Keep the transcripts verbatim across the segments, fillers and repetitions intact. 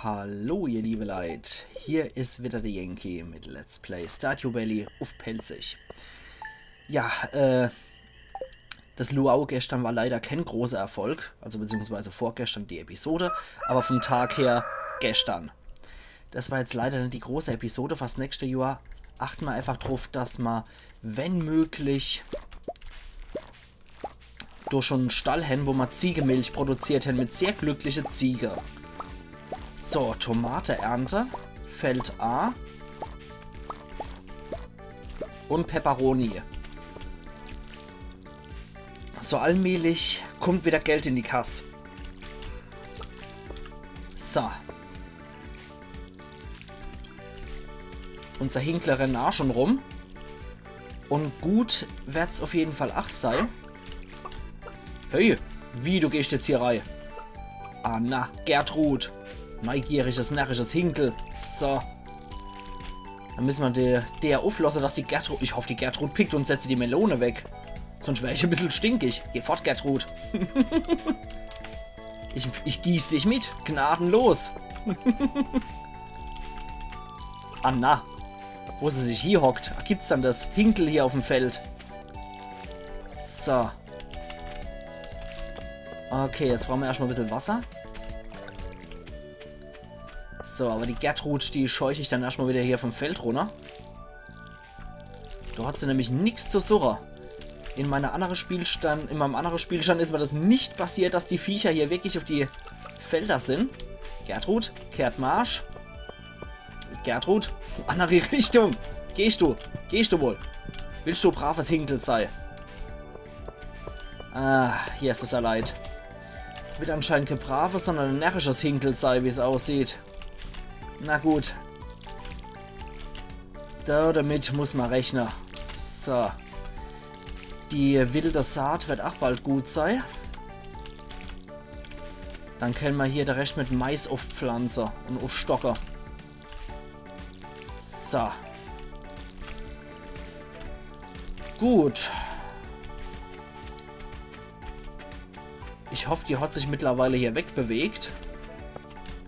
Hallo, ihr liebe Leit, hier is wieder der Yankee mit Let's Play Stardew Valley uff Pälzisch. Ja, äh, das Luau gestern war leider kein großer Erfolg, also beziehungsweise vorgestern die Episode, aber vom Tag her gestern. Das war jetzt leider net die große Episode fürs nächste Johr. Achte mer einfach druff, dass mer, wenn möglich, do schon en Stall hen, wo mer Ziegemilch produziert hen mit sehr glückliche Ziege. So, Tomate ernte. Feld A. Und Peperoni. So allmählich kommt wieder Geld in die Kass. So. Unser Hinkle rennen ach schon rum. Und gut werd's auf jeden Fall ach sei. Hey, wie, du gehst jetzt hier rei? Ah na, Gertrud. Neugieriges, närrisches Hinkle. So. Dann müssen mer die, der uflosse, dass die Gertrud... Ich hoff, die Gertrud pickt und setzt die Melone weg. Sonst wär ich e bissel stinkig. Geh fort, Gertrud. Ich, ich gieß dich mit. Gnadenlos. Ah na. Wo se sich hie hockt. Gibt's dann das Hinkle hier auf'm Feld? So. Okay, jetzt brauche mer erscht mal e bissel Wasser. So, aber die Gertrud, die scheuch ich dann erscht mal wieder hier vom Feld runner. Do hat se nämlich nix zu suche. In meiner annere Spielstand, in meinem annere Spielstand is mer das net passiert, dass die Viecher hier wirklich auf die Felder sin. Gertrud, kehrt Marsch. Gertrud, annere Richtung. Gehst du, gehst du wohl. Willst du braves Hinkle sei? Ah, hier is es ja leid. Will anscheinend kee braves, sondern e närrisches Hinkle sei, wie's aussieht. Na gut. Do, damit muss mer rechne. So. Die wilde Saat werd ach bald gut sei. Dann kenne mer hier de Rescht mit Mais uffpflanze und uffstocke. So. Gut. Ich hoff, die hat sich mittlerweile hier wegbewegt.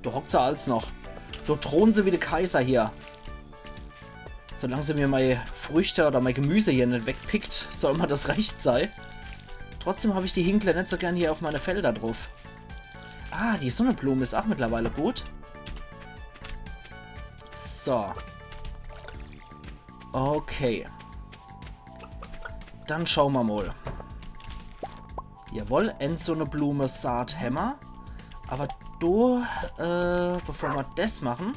Do hockt se als noch. Do thront se wie de Kaiser hier. Solang se mir mei Früchte oder mei Gemüse hier net wegpickt, soll mer das recht sei. Trotzdem hab ich die Hinkle net so gern hier auf meine Felder druff. Ah, die Sonneblume is ach mittlerweile gut. So. Okay. Dann schaue mer mol. Jawohl, en Sonneblume-Saat hämmer. Aber do, äh, bevor mer das mache,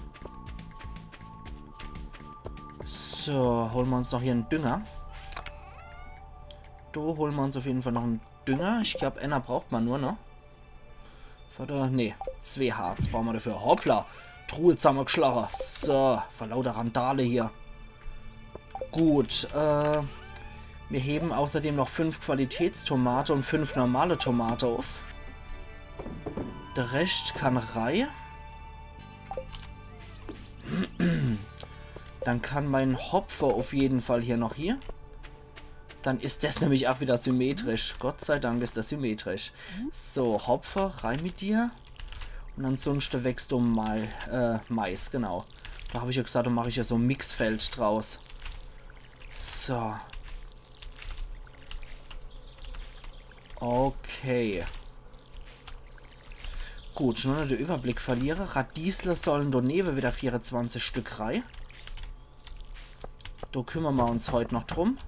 so, hole mer uns noch hier en Dünger. Do hole mer uns auf jeden Fall noch en Dünger. Ich glaub, enner braucht mer nur, ne? Oder? Nee, zwee Harz brauche mer dafür. Hoppla. Truhe zammergeschlache. So, vor lauter Randale hier. Gut, äh, mir heben außerdem noch fünf Qualitätstomate und fünf normale Tomate uff. De Rescht kann rei. Dann kann mein Hopfe auf jeden Fall hier noch hier. Dann is das nämlich ach wieder symmetrisch. Gott sei Dank is das symmetrisch. So, Hopfe, rei mit dir. Und ansunschte wächst do Mai, äh, Mais, genau. Do hab ich ja gesagt, do mach ich ja so e Mixfeld draus. So. Okay. Gut, nur noch de Überblick verliere. Radiesle sollen do newe wieder vierezwanzig Stück rei. Do kümmere mer uns heut noch drum.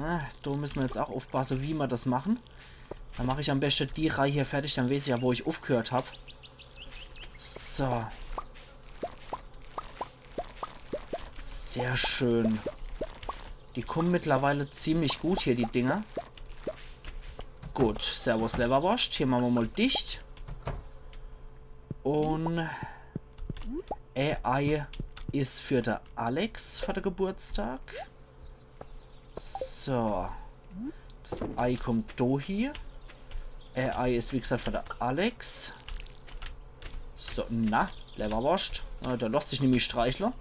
Ah, do müsse mer jetzt ach uffpasse, wie mer das mache. Dann mach ich am beschte die Reih hier fertig, dann weeß ich ja, wo ich uffgehört hab. So. Sehr schön. Die kumme mittlerweile ziemlich gut hier, die Dinger. Gut, servus Lewwerworscht. Hier mache mer mol dicht. Und e Ei is für de Alex, für de Geburtstag. So. Das Ei kummt do hie. E Ei is, wie gesagt, für de Alex. So, na, Lewwerworscht. Äh, der losst sich nämlich streichle.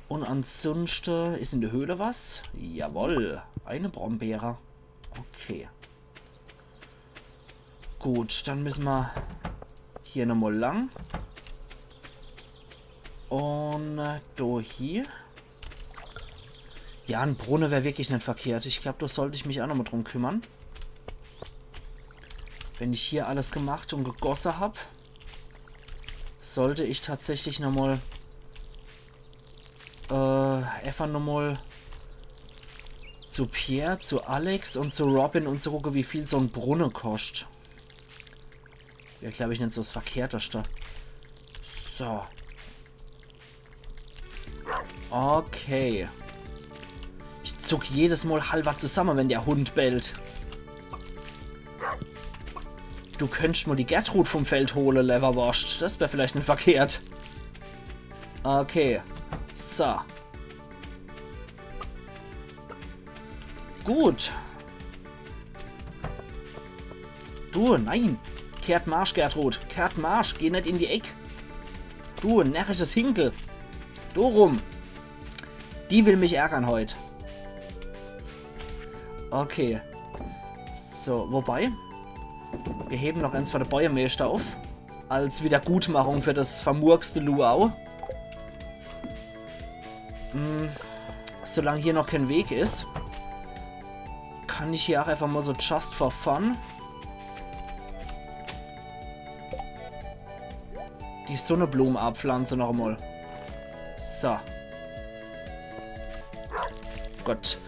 Und ansunschte is in de Höhle was. Jawoll, eine Brombeere. Okay. Gut, dann müsse mer hier nochmal lang. Un, äh, do hier. Ja, en Brunne wär wirklich net verkehrt. Ich glaub, do sollt ich mich aa nochmal drum kümmere. Wenn ich hier alles gemacht un gegosse hab, sollt ich tatsächlich nochmal, äh, einfach nochmal zu Pierre, zu Alex un zu Robin un zu gucke, wie viel so en Brunne koscht. Wär, glaub ich, net so 's Verkehrteste. So. Okay. Ich zuck jedes Mal halwer zusamme, wenn der Hund bellt. Du könntsch mal die Gertrud vom Feld hole, Lewwerworscht. Das wär vielleicht net verkehrt. Okay. So. Gut. Du, nein. Kehrt Marsch, Gertrud. Kehrt Marsch. Geh net in die Eck. Du, närrisches Hinkel. Du rum. Die will mich ärgern heut. Okay. So, wobei, wir heben noch eins für de Bäuermeeschter auf. Als Wiedergutmachung für das vermurkste Luau. Hm, solang hier noch kein Weg is, kann ich hier auch einfach mal so just for fun die Sonneblume abpflanze noch einmal. So. Gott.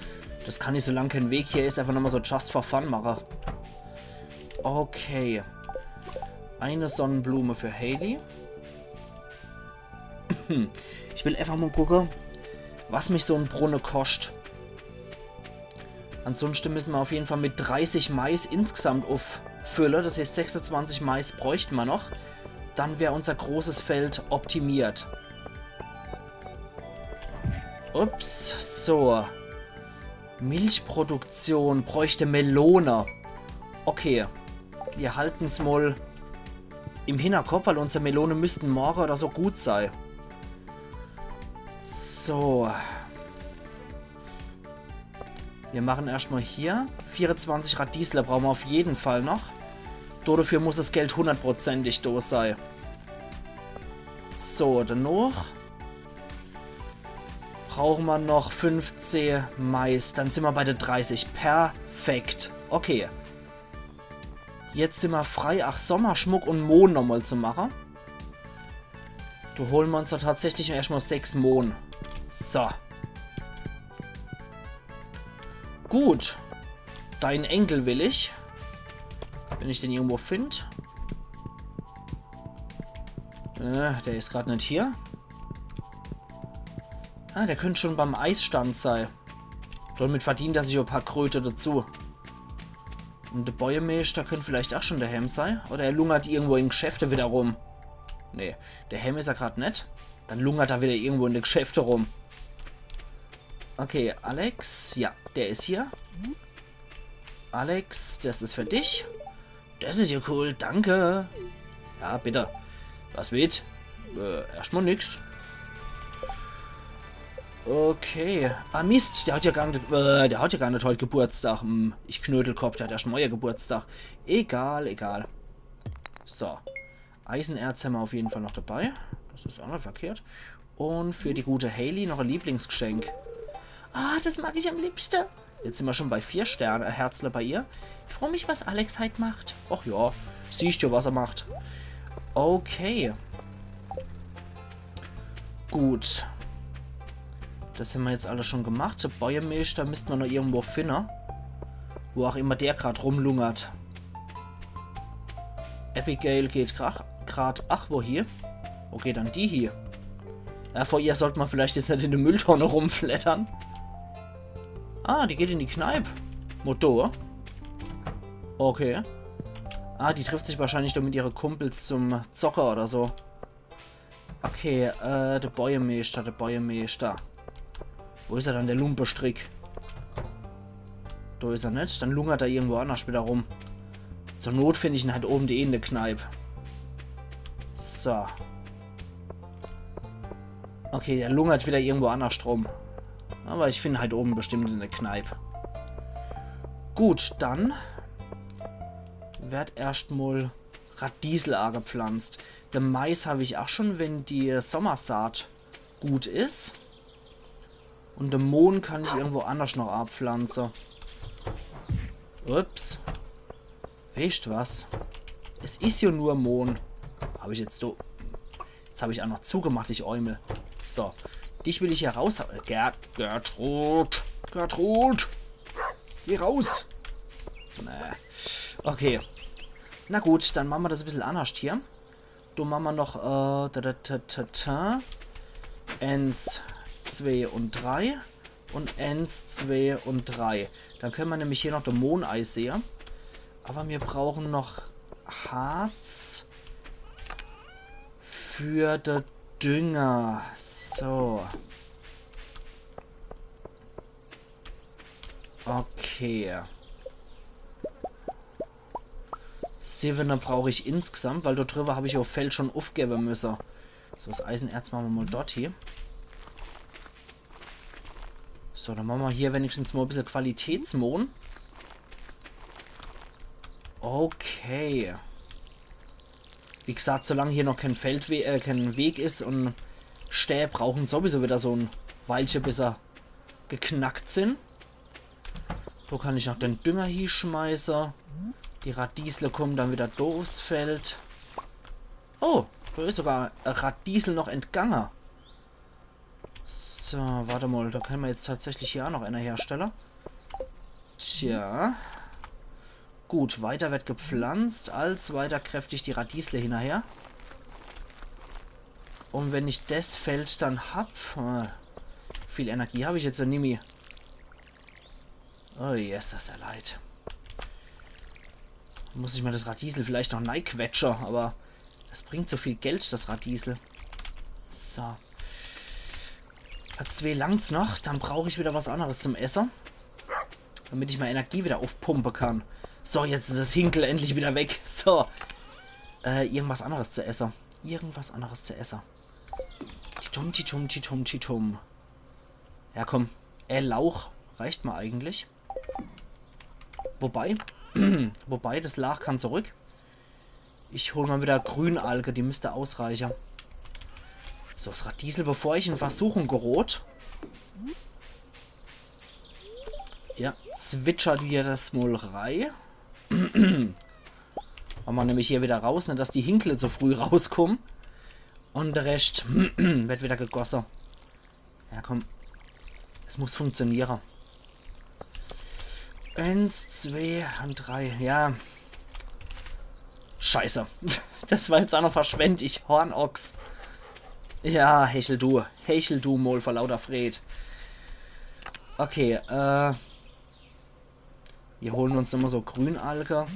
Das kann ich, solang kein Weg hier is, einfach nochmal so just for fun mache. Okay. Eine Sonnenblume für Haley. Ich will einfach mal gucke, was mich so en Brunne koscht. Ansonsten müssen wir auf jeden Fall mit dreißig Mais insgesamt auffüllen. Das heißt, sechsundzwanzig Mais bräuchten wir noch. Dann wär unser großes Feld optimiert. Ups, so. Milchproduktion bräuchte Melone. Okay, wir halten's mal im Hinterkopf, weil unsere Melone müssten morgen oder so gut sein. So. Wir machen erstmal hier. Vierundzwanzig Radiesler brauchen wir auf jeden Fall noch. Dafür muss das Geld hundertprozentig da sein. So, danach brauchen wir noch fünfzehn Mais. Dann sind wir bei der dreißig. Perfekt. Okay. Jetzt sind wir frei, ach, Sommerschmuck und Mohn nochmal zu machen. Da holen wir uns da tatsächlich erstmal sechs Mohn. So. Gut. Deinen Enkel will ich. Wenn ich den irgendwo find. Äh, der is grad net hier. Ah, der könnt schon beim Eisstand sei. Damit verdient er sich e paar Kröte dazu. Und der Bäuermeeschter könnt vielleicht auch schon daheim sei. Oder er lungert irgendwo in Geschäfte wieder rum. Nee, daheim is er grad net. Dann lungert er wieder irgendwo in de Geschäfte rum. Okay, Alex. Ja, der is hier. Alex, das is für dich. Das is ja cool, danke. Ja, bitte. Was willst? Äh, erstmal nix. Okay. Ah, Mist, der hat ja gar net, äh, der hat ja gar net heut Geburtstag. Hm, ich Knödelkopf, der hat erst morgen Geburtstag. Egal, egal. So. Eisenerz haben wir auf jeden Fall noch dabei. Das is auch net verkehrt. Und für die gute Haley noch e Lieblingsgeschenk. Ah, das mag ich am liebsten. Jetzt sind wir schon bei vier Sterne, äh, Herzler bei ihr. Ich freu mich, was Alex heit macht. Ach ja, siehst du, was er macht. Okay. Gut. Das haben wir jetzt alles schon gemacht. Der Bäuermeeschter müssten wir noch irgendwo finden. Wo auch immer der grad rumlungert. Abigail geht gra-, grad, ach, wo hier? Okay, dann die hier. Ja, vor ihr sollte man vielleicht jetzt net in der Mülltonne rumflattern. Ah, die geht in die Kneip. Motor. Okay. Ah, die trifft sich wahrscheinlich do mit ihre Kumpels zum Zocker oder so. Okay, äh, der Bäuermeeschter, der Bäuermeeschter. Wo is er dann, der Lumpestrick? Do is er net. Dann lungert er irgendwo anders wieder rum. Zur Not find ich ihn halt oben die in der Kneip. So. Okay, der lungert wieder irgendwo anders rum. Aber ich find halt oben bestimmt in der Kneip. Gut, dann Werd erscht mol Radiesel agepflanzt. De Mais hab ich ach schon, wenn die Sommersaat gut is. Un de Mohn kann ich irgendwo annerscht noch abpflanze. Ups. Weescht was? Es is jo nur Mohn. Hab ich jetzt do. Jetzt hab ich ach noch zugemacht, ich Eumel. So. Dich will ich hier raus. Gerd, Gertrud. Gertrud. Geh raus. Nee. Okay. Na gut, dann mache mer das e bissel annerscht hier. Do mache mer noch, äh, ta, ta, ta, ta, ta. Eens, zwee un drei. Un eens, zwee un drei. Dann könne mer nämlich hier noch de Mohn eisehe. Awwer mir brauche noch Harz für de Dünger. So. Okay. Siwwene brauch ich insgesamt, weil dort driwwer hab ich uff Feld schon uffgewwe müsse. So, das Eisenerz mache mer mol dort hie. So, dann mache mer hier wenigstens mol e bissel Qualitätsmohn. Okay. Wie gesagt, solang hier noch kein Feldwe-, äh, kein Weg is un Stää brauche sowieso widder so e Weilche, bis se geknackt sin. Do kann ich noch den Dünger hieschmeiße. Die Radiesle kumme dann widder do uffs Feld. Oh, do is sogar e Radiesel noch entgange. So, wart mol, do könne mer jetzt tatsächlich hier ach noch eener herstelle. Tja. Gut, weiter werd gepflanzt, als weiter kräftig die Radiesle hinnerher. Un wenn ich des Feld dann hab, äh, viel Energie hab ich jetzt jo nimmi. Oh, is des jo leid. Muss ich mer des Radiesel vielleicht noch neiquetsche, awwer es bringt so viel Geld, des Radiesel. So. Fer zwee langt's noch, dann brauch ich widder was anneres zum Esse. Damit ich mei Energie widder uffpumpe kann. So, jetzt is des Hinkel endlich widder weg. So. Äh, irgendwas anneres zu esse. Irgendwas anneres zu esse. Titum, titum, titum, titum. Ja, komm. Äh, Lauch reicht mer eigentlich. Wobei, wobei, des Laach kann zurück. Ich hol mol widder Grünalge, die misst ausreiche. So, des Radiesel, bevor ich in Versuchung gerot. Ja, zwitscher dir des mol rei. Mache mer nämlich hier widder raus, net dass die Hinkel zu früh rauskumme. Un de Rescht werd widder gegosse. Ja, komm. Es muss funktioniere. Eens, zwee un drei. Ja. Scheiße. Des war jetzt ach noch verschwendt, ich Hornochs. Ja, hechel du. Hechel du mol vor lauter Freed. Okay, äh. Mir hole uns immer so Grünalge.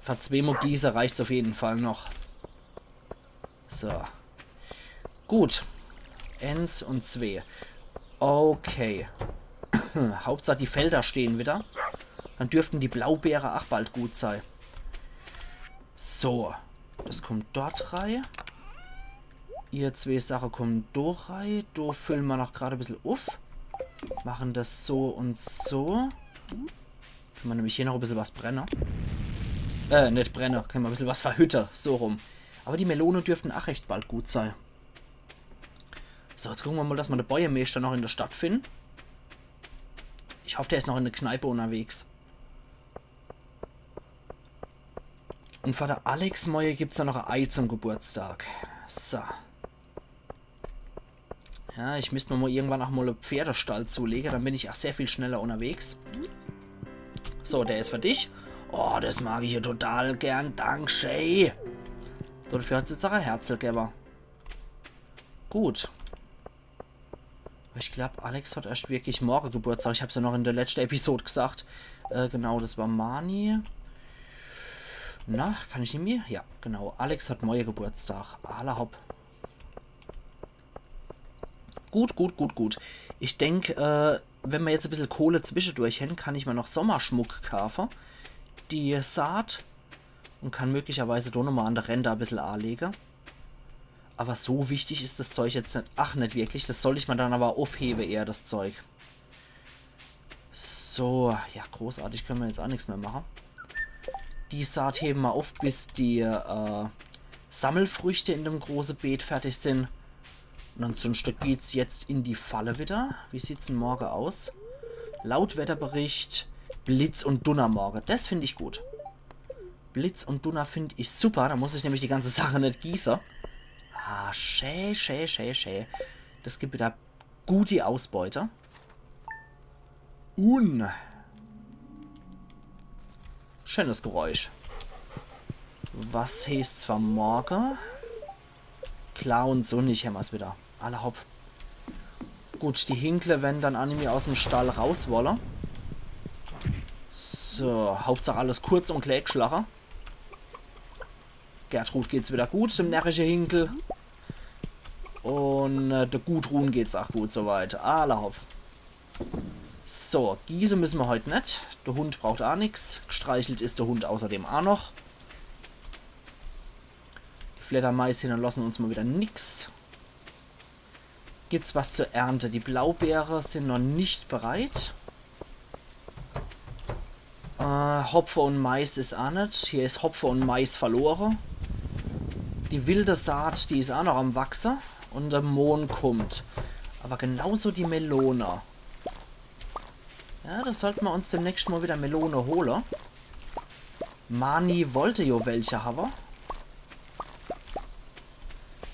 Fer zwee mol gieße reicht's uff jeden Fall noch. So. Gut. Eens un zwee. Okay. Hauptsach die Felder stehn widder. Dann dürften die Blaubeere ach bald gut sei. So. Des kummt dort rei. Ihr zwee Sache kummen do rei. Do fülle mer noch grad e bissel uff. Mache des so un so. Kenne mer nämlich hier noch e bissel was brenne. Äh, net brenne. Kenne mer e bissel was verhütte. So rum. Awwer die Melone dürften ach recht bald gut sei. So, jetzt gucke mer mol, dass mer de Bojemeeschter noch in de Stadt finne. Ich hoff, der is noch in de Kneipe unnerwegs. Un fer de Alex moie gibt's dann noch e Ei zum Geburtstag. So. Ja, ich misst mer mol irgendwann ach mol e Pferdestall zulege, dann bin ich ach sehr viel schneller unnerwegs. So, der is fer dich. Oh, des mag ich jo total gern. Dankschee. Dofür hat's jetzt ach e Herzel gewwe. Gut. Ich glaab, Alex hat erscht wirklich morge Geburtstag. Ich hab's jo noch in de letschte Episod gsagt. Äh, genau, des war Marnie. Na, kann ich nimmi? Ja, genau. Alex hat morge Geburtstag. Alla hopp. Gut, gut, gut, gut. Ich denk, äh, wenn mer jetzt e bissel Kohle zwischedurch hen, kann ich mer noch Sommerschmuck kaafe. Die Saat. Un kann möglicherweise do nochmol an de Rände e bissel aalege. Awwer so wichtig is des Zeug jetzt net. Ach, net wirklich. Des sollt ich mer dann awwer uffhewe, eher des Zeug. So, ja, großartig könne mer jetzt aa nix mehr mache. Die Saat hewe mer uff, bis die äh, Sammelfrüchte in dem große Beet fertig sin. Un ansunschte geht's jetzt in die Falle wieder. Wie sieht's denn morge aus? Laut Wetterbericht Blitz und Dunner morge. Des find ich gut. Blitz und Dunner find ich super. Da muss ich nämlich die ganze Sache net gieße. Ah, schä, schä, schä, schä. Des gibt wieder gute Ausbeute. Un schönes Geräusch. Was heeßt's fer morge? Klar un sunnig hämmer's wieder. Alla hopp. Gut, die Hinkle, wenn dann aa nimmi aus'm Stall raus wolle. So, Hauptsach alles kurz un klä gschlache. Gertrud geht's wieder gut, dem närrische Hinkel. Un äh, de Gudrun geht's aa gut soweit. Alla hopp. So, gieße müsse mer heut net. De Hund braucht aa nix. Gstreichelt is de Hund außerdem aa noch. Die Fledermais hinnerlosse uns mol wieder nix. Gibt's was zur Ernte? Die Blaubeere sin noch net bereit. Äh, Hopfe un Mais is aa net. Hier is Hopfe un Mais verlore. Die wilde Saat, die is aa noch am Wachse. Un de Mohn kummt. Awwer genauso die Melone. Ja, do sollte mer uns demnächst mol wieder Melone hole. Marnie wollt jo welche hawwe.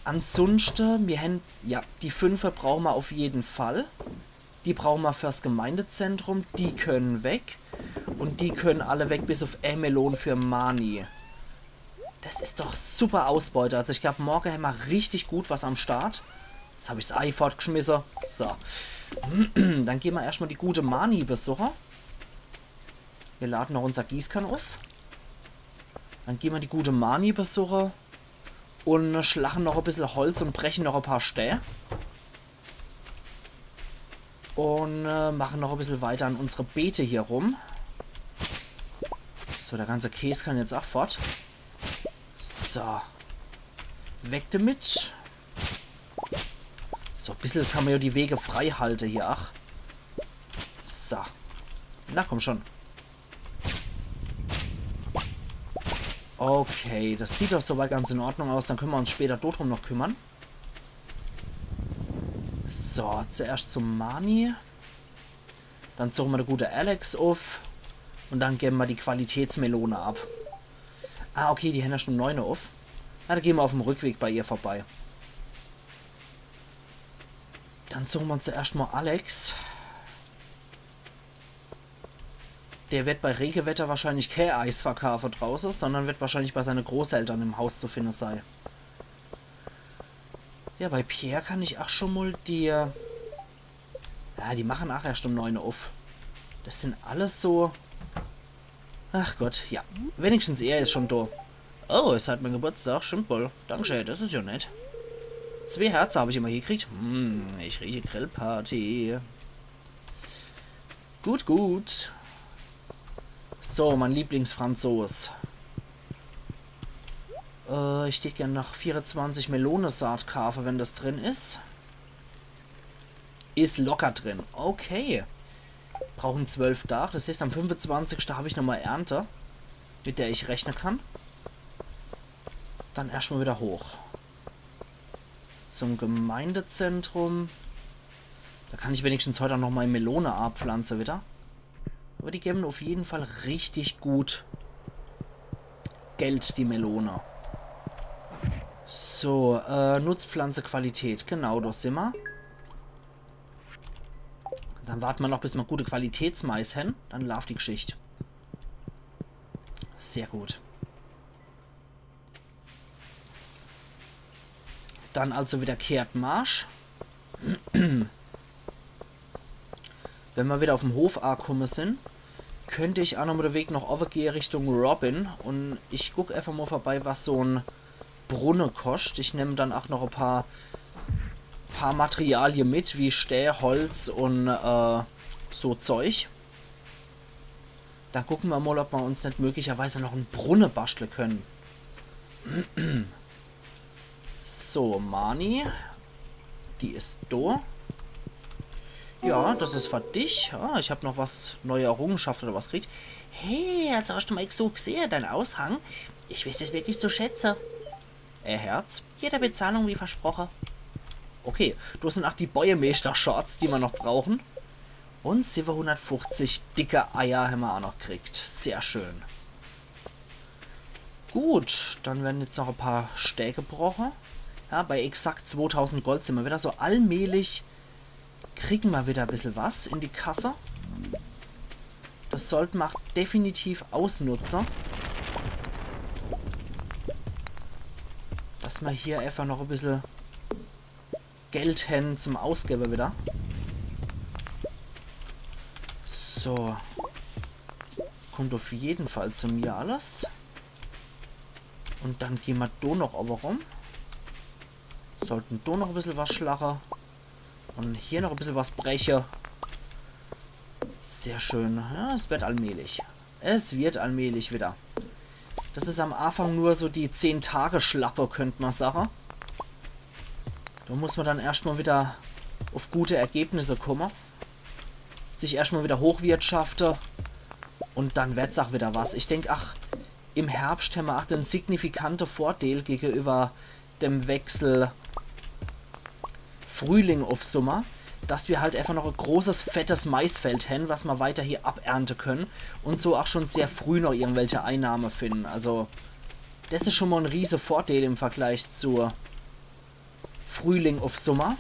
Ansunschte, mir hän, ja, die fünfe brauche mer uff jeden Fall. Die brauche mer fürs Gemeindezentrum. Die könne weg. Un die könne alle weg, bis uff e Melon für Marnie. Des is doch super Ausbeute. Also ich glaab, morge hämmer richtig gut was am Start. Jetzt hab ich's Ei fortgschmisse. So. Dann gehn mer erscht mol die gute Marnie besuche. Mir lade noch unser Gießkann uff. Dann gehn mer die gute Marnie besuche. Un schlache noch e bissel Holz un breche noch e paar Stää. Un äh, mache noch e bissel weiter an unsere Beete hier rum. So, de ganze Käs kann jetzt aa fort. So. Weg demit. So, e bissel kann mer jo die Wege frei halte hier, ach. So. Na komm schon. Okay, des sieht doch soweit ganz in Ordnung aus. Dann könne mer uns später dodrum noch kümmere. So, zuerscht zum Marnie. Dann suche mer de gute Alex uff. Un dann gewwe mer die Qualitätsmelone ab. Ah, okay, die hän erscht um neune uff. Na, do gehn mer uff'm Rückweg bei ihr vorbei. Dann suche mer zuerscht mol Alex. Der werd bei Regewetter wahrscheinlich kä Eis verkaafe drauße, sondern werd wahrscheinlich bei seine Großeltern im Haus zu finne sei. Ja, bei Pierre kann ich ach schon mol die... Ja, die machen ach erscht um neune uff. Des sin alles so... Ach Gott, ja. Wenigstens er is schon do. Oh, is heit mein Geburtstag. Stimmt wohl. Dankeschön, des is jo nett. Zwee Herze hab ich immer gekriegt. Hm, ich rieche Grillparty. Gut, gut. So, mein Lieblingsfranzos. Äh, ich tät gern noch vierezwanzig Melonesaat kaafe, wenn des drin is. Is locker drin. Okay. Brauchen zwölf Daach. Des heißt, am fünfezwanzigschte hab ich nochmal Ernte, mit der ich rechne kann. Dann erscht mal wieder hoch. Zum Gemeindezentrum. Do kann ich wenigstens heit noch mei Melone abpflanze wieder. Aber die gewwe uff jeden Fall richtig gut Geld, die Melone. So, äh, Nutzpflanzequalität. Genau, do simmer. Dann warte mer noch, bis mer gute Qualitätsmais hän. Dann laaft die Gschicht. Sehr gut. Dann also wieder Kehrtmarsch. Wenn mer wieder uff'm Hof akumme sin, könnt ich ach nochmal de Weg noch owwe gehe Richtung Robin. Un ich guck eefach mal vorbei, was so'n Brunne koscht. Ich nemm dann ach noch e paar, paar Materialie mit, wie Stää, Holz un, äh, so Zeug. Dann gucke mer mal, ob mer uns net möglicherweise noch en Brunne baschtle können. So, Marnie. Die is do. Ja, das is für dich. Ah, ich hab noch was, neue Errungenschaft oder was kriegt. Hey, als erscht mol so gsehe, dein Aushang. Ich weeß es wirklich zu schätze. Äh, Herz, hier die Bezahlung wie versproche. Okay, do sin ach die Bäuermeeschter-Shorts, die mer noch brauchen. Un siwwehunnertfuchzig dicke Eier hämmer ach noch kriegt. Sehr schön. Gut, dann werre jetzt noch e paar Stää gebroche. Ja, bei exakt zwotausend Gold sin mer widder. So allmählich kriegen mer widder e bissel was in die Kasse. Das sollt mer ach definitiv ausnutze. Dass mer hier äfach noch e bissel Geld hän zum Ausgewwe widder. So. Kummt uff jeden Fall zu mir alles. Un dann gehn mer do noch owwe rum. Sollten do noch e bissel was schlache. Un hier noch e bissel was breche. Sehr schön. Ja, es werd allmählich. Es werd allmählich widder. Das is am Aafang nur so die zehn Tage Schlappe, könnt mer sache. Do muss mer dann erscht mol widder uff gute Ergebnisse kumme. Sich erscht mol widder hochwirtschafte. Un dann werd's ach widder was. Ich denk, ach, im Herbscht hämmer ach den signifikante Vordeel gegenüber dem Wechsel Frühling uff Summer, dass mer halt äfach noch e großes, fettes Maisfeld hän, was mer weiter hier abernte könne un so ach schun sehr früh noch irgendwelche Einnahme finden. Also, das is schun mol en riese Vordeel im Vergleich zu Frühling uff Summer.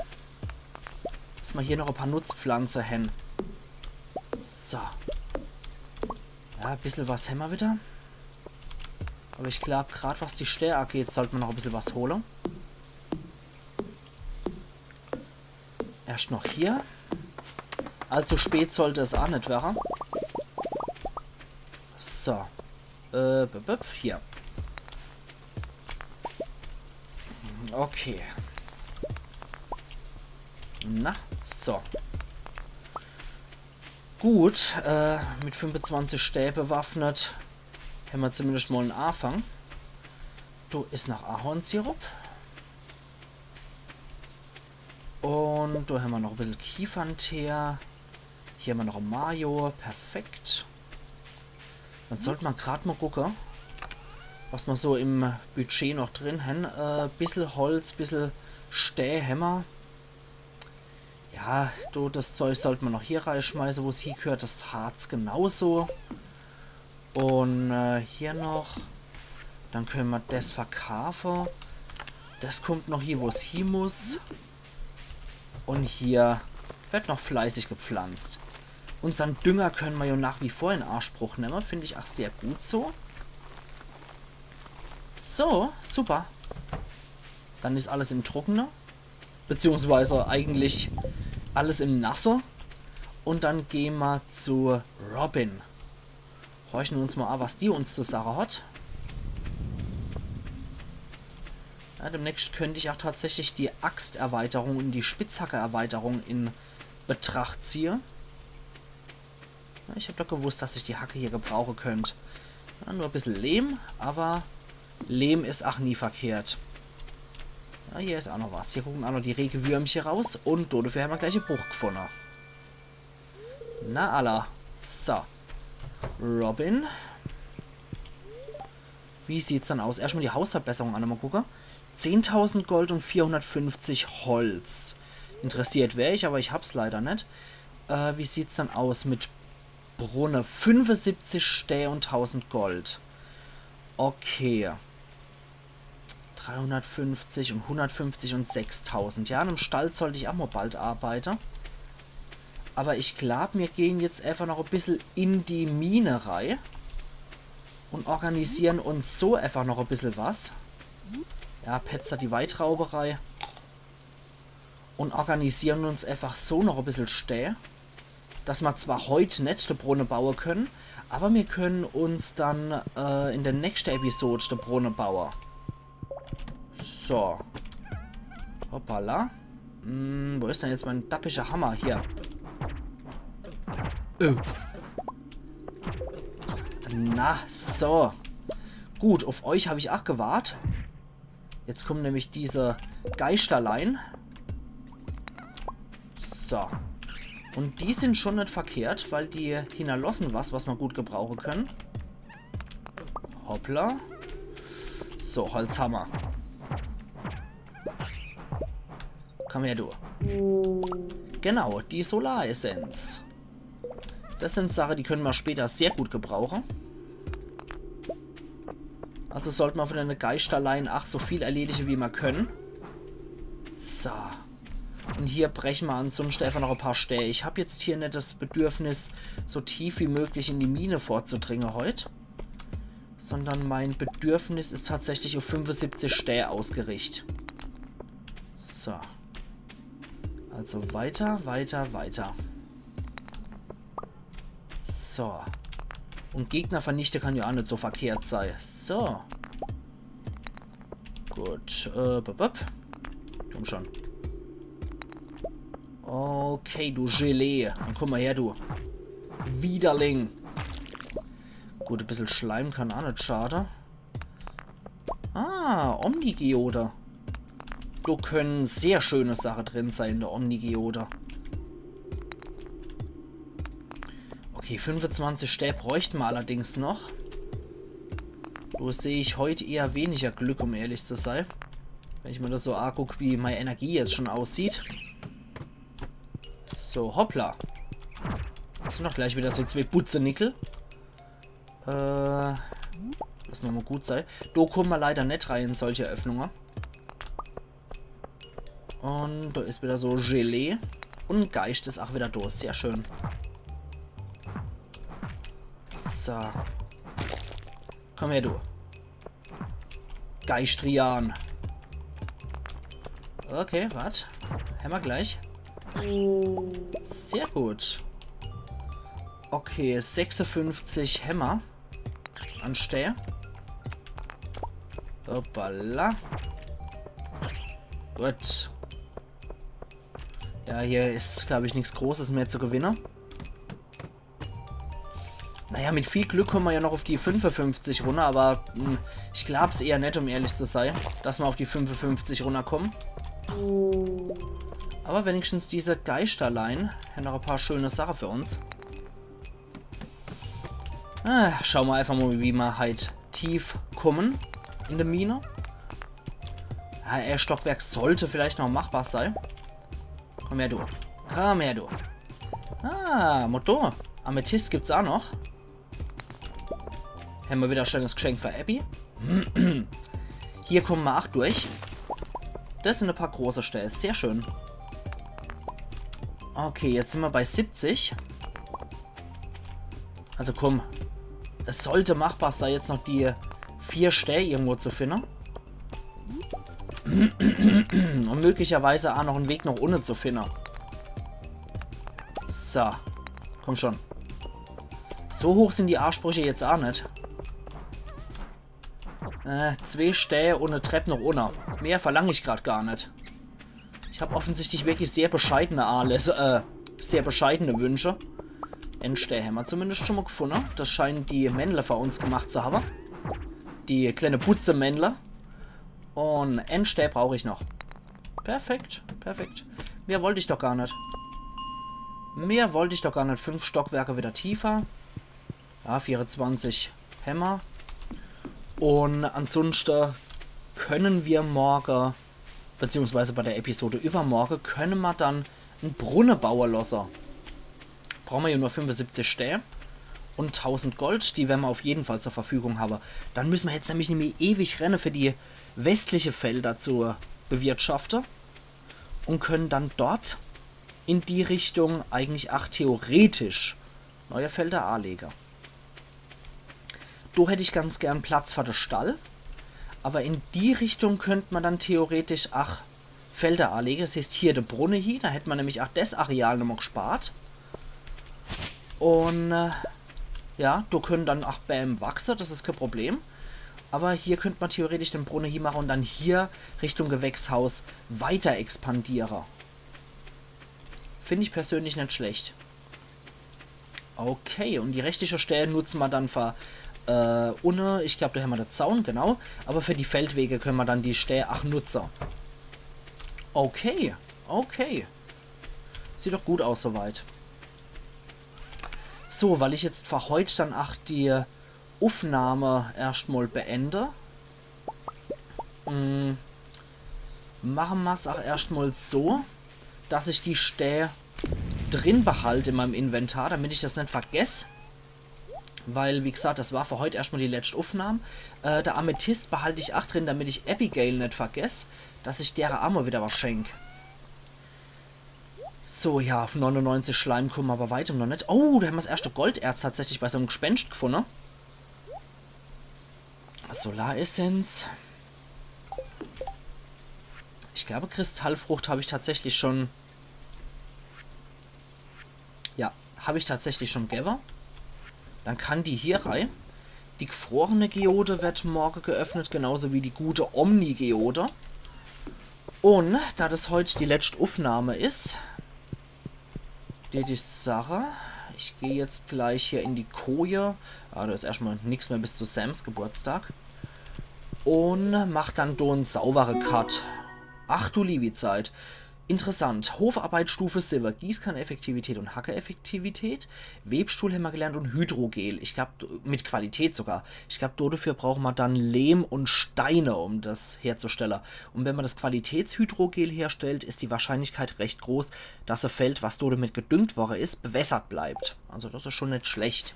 Dass mer hier noch e paar Nutzpflanze hän. So. Ja, e bissel was hämmer widder. Awwer ich glaab, grad was die Stää ageht, sollt mer noch e bissel was hole. Erscht noch hier. Allzu spät sollt es ach net werre. So. Äh, b -b -b hier. Okay. Na, so. Gut, äh, mit fünfezwanzig Stää bewaffnet hämmer zumindescht mol en Aafang. Do is noch Ahornsirup. Un do hämmer noch e bissel Kiefernteer. Hier hämmer noch e Mayo. Perfekt. Dann sollt mer grad mol gucke, was mer so im Budget noch drin hän. Äh, bissel Holz, bissel Stää hämmer. Ja, do, das Zeug sollt mer noch hier reischmeiße, wo's hiegheert. Das Harz genauso. Un, äh, hier noch. Dann könne mer das verkaafe. Das kummt noch hie, wo's hie muss. Un hier werd noch fleißig gepflanzt. Unsern Dünger könne mer jo nach wie vor in Anspruch nemme. Find ich ach sehr gut so. So, super. Dann is alles im Trockene. Beziehungsweise eigentlich alles im Nasse. Un dann gehn mer zu Robin. Horchen uns mol a, was die uns zu sache hat. Ja, demnächst könnt ich ach tatsächlich die Axterweiterung un die Spitzhackeerweiterung in Betracht ziehe. Ja, ich hab doch gewusst, dass ich die Hacke hier gebrauche könnt. Ja, nur e bissel Lehm, awwer Lehm is ach nie verkehrt. Ja, hier is ach noch was. Hier gucken ach noch die Regewürmche raus un dodefür hämmer gleich e Buch gefunne. Na alla. So. Robin. Wie sieht's dann aus? Erscht mol die Hausverbesserung an, mol gucke. Zehntausend Gold un vierhundertfünfzig Holz. Interessiert wär ich, awwer ich hab's leider net. Äh, wie sieht's dann aus mit Brunne? Fünfesiebzig Stää un tausend Gold. Okay. Dreihundertfünfzig un hundertfünfzig un sechstausend. Ja, an em Stall sollt ich ach mol bald arbeite. Awwer ich glaab, mir gehn jetzt äfach noch e bissel in die Mine rei un organisieren uns so äfach noch e bissel was. Ja, petze die Weitrauberei. Un organisieren uns äfach so noch e bissel Stää, dass mer zwar heut net de Brunne baue könne, awwer mir könne uns dann, äh, in de nächschte Episod de Brunne baue. So. Hoppala. Hm, wo is dann jetzt mein dappischer Hammer? Hier. Äh. Na, so. Gut, uff euch hab ich ach gewart. Jetzt kommen nämlich diese Geischterlein. So. Und die sind schon net verkehrt, weil die hinnerlossen was, was ma gut gebrauche könne. Hoppla. So, Holzhammer. Komm her, du. Genau, die Solaressenz. Das sind Sache, die könne ma später sehr gut gebrauche. Also sollt ma von de Geischterlein ach so viel erledige, wie ma könne. So. Und hier breche ma ansunschte einfach noch e paar Stää. Ich hab jetzt hier net das Bedürfnis, so tief wie möglich in die Mine vorzudringe heut. Sondern mein Bedürfnis is tatsächlich auf fünfesiebzig Stää ausgericht. So. Also weiter, weiter, weiter. So. Und Gegner vernichte kann ja ach net so verkehrt sei. So. Gut, äh, bup, bup. Komm schon. Okay, du Gelee. Dann komm mal her, du Widerling. Gut, e bissel Schleim kann ach net schade. Ah, Omnigeode. Do könne sehr schöne Sache drin sei in de Omnigeode. Okay, fünfezwanzig Stää bräuchte ma allerdings noch. Do seh ich heut eher weniger Glück, um ehrlich zu sei. Wenn ich mir das so anguck, wie meine Energie jetzt schon aussieht. So, hoppla. Das sind doch gleich wieder so zwee Butzenickel. Äh, lass ma mal gut sei. Do kommen ma leider net rein in solche Öffnungen. Und do is wieder so Gelee. Und Geischt is ach wieder do. Sehr schön. So. Komm her, du. Geischtrian. Okay, wart. Hämmer gleich. Sehr gut. Okay, sechsundfünfzig Hämmer. Anstelle. Hoppala. Gut. Ja, hier is, glaub ich, nix Großes mehr zu gewinne. Naja, mit viel Glück kommen ma ja noch auf die fünfundfünfzig runner, aber, hm, ich glaub's eher net, um ehrlich zu sei, dass ma auf die fünfundfünfzig runnerkommen. Aber wenigstens diese Geischterlein hän noch e paar schöne Sache für uns. Ah, schau ma einfach mal, wie ma halt tief kommen in der Mine. Ja, e Stockwerk sollte vielleicht noch machbar sei. Komm her, du. Komm her, du. Ah, Motor. Amethyst gibt's auch noch. Hämmer wieder e schönes Geschenk für Abby. Hier kommen ma ach durch. Das sind e paar große Stelle. Sehr schön. Okay, jetzt sind ma bei siebzig. Also komm. Es sollte machbar sei, jetzt noch die vier Stelle irgendwo zu finden. Und möglicherweise auch noch en Weg nach unne zu finden. So. Komm schon. So hoch sind die Ansprüche jetzt auch net. Äh, zwee Stää und e Trepp nach unne. Mehr verlang ich grad gar net. Ich hab offensichtlich wirklich sehr bescheidene Anlässe, äh, sehr bescheidene Wünsche. En Stää hämmer zumindest schon mal gefunne. Das scheinen die Männle für uns gemacht zu haben. Die kleine Butzemännle. Und en Stää brauch ich noch. Perfekt, perfekt. Mehr wollt ich doch gar net. Mehr wollt ich doch gar net. Fünf Stockwerke wieder tiefer. Ja, vierundzwanzig hämmer. Und ansonsten können wir morgen, beziehungsweise bei der Episode übermorgen, können wir dann en Brunne baue lassen. Brauchen wir ja nur fünfundsiebzig Stää und tausend Gold, die werden wir auf jeden Fall zur Verfügung haben. Dann müssen wir jetzt nämlich nicht mehr ewig rennen für die westliche Felder zu bewirtschaften und können dann dort in die Richtung eigentlich auch theoretisch neue Felder anlegen. Do hätt ich ganz gern Platz für de Stall. Aber in die Richtung könnt man dann theoretisch ach Felder anlegen. Das heißt, hier de Brunne hier, da hätt man nämlich ach das Areal nochmal gespart. Und, äh, ja, do können dann ach Bäm wachsen, das is kein Problem. Aber hier könnt man theoretisch den Brunne hier machen und dann hier Richtung Gewächshaus weiter expandieren. Find ich persönlich net schlecht. Okay, und die restliche Stelle nutzen wir dann für, äh, unne, ich glaub, da haben wir den Zaun, genau. Aber für die Feldwege können wir dann die Stelle ach nutzen. Okay, okay. Sieht doch gut aus soweit. So, weil ich jetzt für heut dann ach die Uffnahme erscht mol beende, mm, mache mer's ach erscht mol so, dass ich die Stää drin behalt in meinem Inventar, damit ich das net vergess. Weil, wie gesagt, das war für heut erscht mol die letscht Uffnahm. Äh, der Amethyst behalt ich ach drin, damit ich Abigail net vergess, dass ich dere ach mol wieder was schenk. So, ja, uff neunundneunzig Schleim kumme mer awwer weitem noch net. Oh, do hämmer's erschte Golderz tatsächlich bei so em Gspenscht gfunne. Solaressenz. Ich glaube, Kristallfrucht hab ich tatsächlich schon. Ja, hab ich tatsächlich schon gewwe. Dann kann die hier rei. Die gfrorene Geode wird morge geöffnet, genauso wie die gute Omni-Geode. Un da das heut die letscht Uffnahme is, tät ich sache, ich geh jetzt gleich hier in die Koje. Ah, do is erscht mol nix mehr bis zu Sams Geburtstag. Un mach dann do en saubere Cut. Ach du liewi Zeit. Interessant. Hofarbeit Stufe siwwe. Gießkanne-Effektivität un Hacke-Effektivität. Webstuhl hämmer gelernt un Hydrogel. Ich glaub, mit Qualität sogar. Ich glaub, dodefür brauche mer dann Lehm un Steine, um das herzustelle. Un wenn mer das Qualitätshydrogel herstellt, is die Wahrscheinlichkeit recht groß, dass e Feld, was dodemit gedüngt worre is, bewässert bleibt. Also das is schon net schlecht.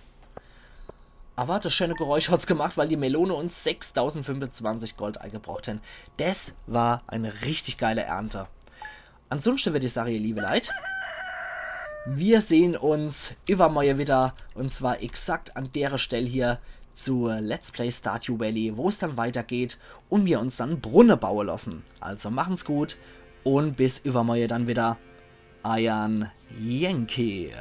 Awwer das schöne Geräusch hat's gemacht, weil die Melone uns sechstausendfünfundzwanzig Gold eigebrocht hen. Das war e richtig geile Ernte. Ansunschte würd ich sache, ihr liewe Leit, mir sehn uns iwwermorje wieder, un zwar exakt an dere Stell hier zu Let's Play Stardew Valley, wo's dann weitergeht un mir uns dann en Brunne baue losse. Also machen's gut un bis iwwermorje dann wieder. Eiern Yankee.